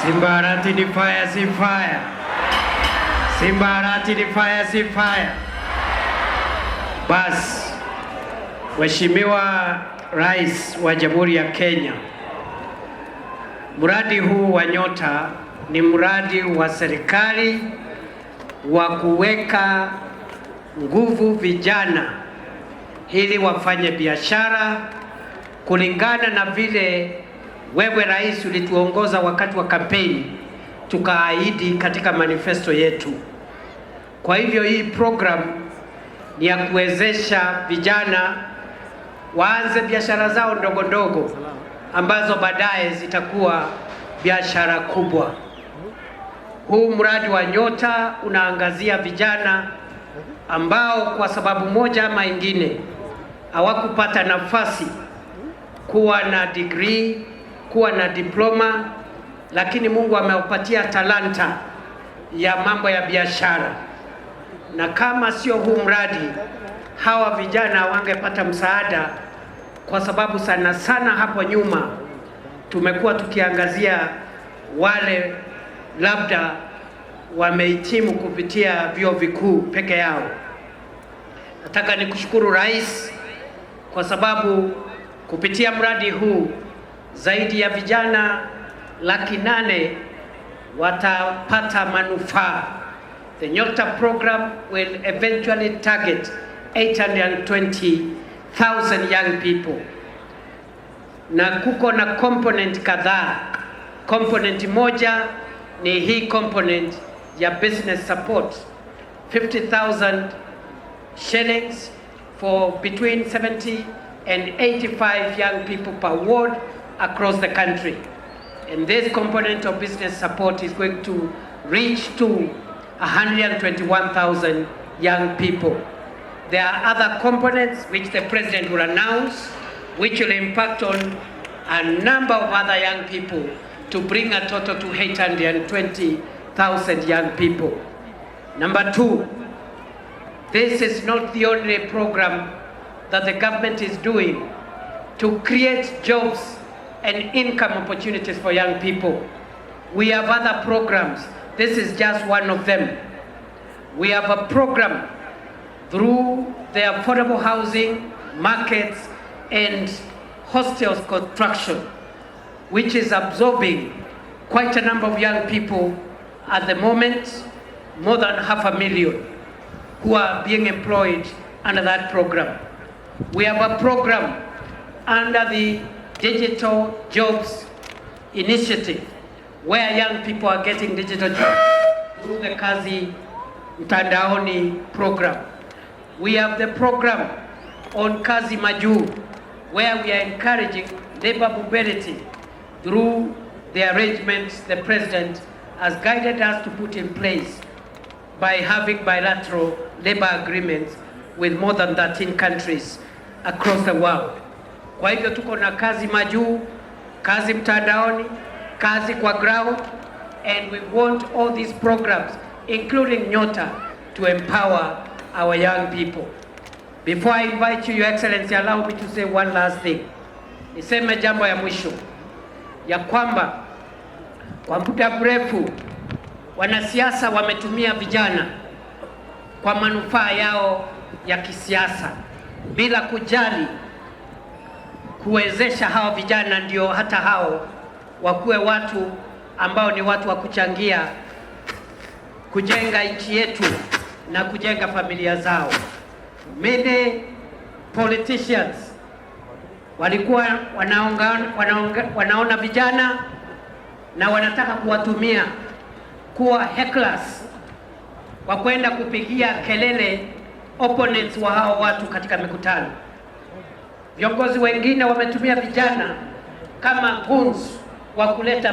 Simba Arati ni fire, si fire? Simba Arati ni fire, si fire? Bas, Mheshimiwa Rais wa Jamhuri ya Kenya, mradi huu wa Nyota ni mradi wa serikali wa kuweka nguvu vijana ili wafanye biashara kulingana na vile wewe rais ulituongoza wakati wa kampeni, tukaahidi katika manifesto yetu. Kwa hivyo hii program ni ya kuwezesha vijana waanze biashara zao ndogo ndogo ambazo baadaye zitakuwa biashara kubwa. Huu mradi wa Nyota unaangazia vijana ambao kwa sababu moja ama ingine hawakupata nafasi kuwa na degree, kuwa na diploma, lakini Mungu amewapatia talanta ya mambo ya biashara, na kama sio huu mradi, hawa vijana hawangepata msaada, kwa sababu sana sana hapo nyuma tumekuwa tukiangazia wale labda wamehitimu kupitia vyuo vikuu peke yao. Nataka nikushukuru Rais kwa sababu kupitia mradi huu zaidi ya vijana 800,000 watapata manufaa. The Nyota program will eventually target 820,000 young people, na kuko na component kadhaa. Component moja ni hii component ya business support, 50,000 shillings for between 70 and 85 young people per ward across the country. And this component of business support is going to reach to 121,000 young people. There are other components which the president will announce, which will impact on a number of other young people to bring a total to 820,000 young people. Number two, this is not the only program that the government is doing to create jobs and income opportunities for young people. We have other programs. This is just one of them. We have a program through the affordable housing markets and hostels construction, which is absorbing quite a number of young people at the moment, more than half a million, who are being employed under that program. We have a program under the Digital Jobs Initiative, where young people are getting digital jobs through the Kazi Mtandaoni program. We have the program on Kazi Majuu, where we are encouraging labor mobility through the arrangements the president has guided us to put in place by having bilateral labor agreements with more than 13 countries across the world. Kwa hivyo tuko na Kazi Majuu, Kazi Mtandaoni, Kazi kwa ground, and we want all these programs, including Nyota, to empower our young people. Before I invite you, Your Excellency, allow me to say one last thing. Niseme jambo ya mwisho ya kwamba kwa muda mrefu wanasiasa wametumia vijana kwa manufaa yao ya kisiasa bila kujali kuwezesha hawa vijana ndio hata hao wakuwe watu ambao ni watu wa kuchangia kujenga nchi yetu na kujenga familia zao. Many politicians walikuwa wanaona vijana na wanataka kuwatumia kuwa hecklers kwa kwenda kupigia kelele opponents wa hao watu katika mikutano. Viongozi wengine wametumia vijana kama goons wa kuleta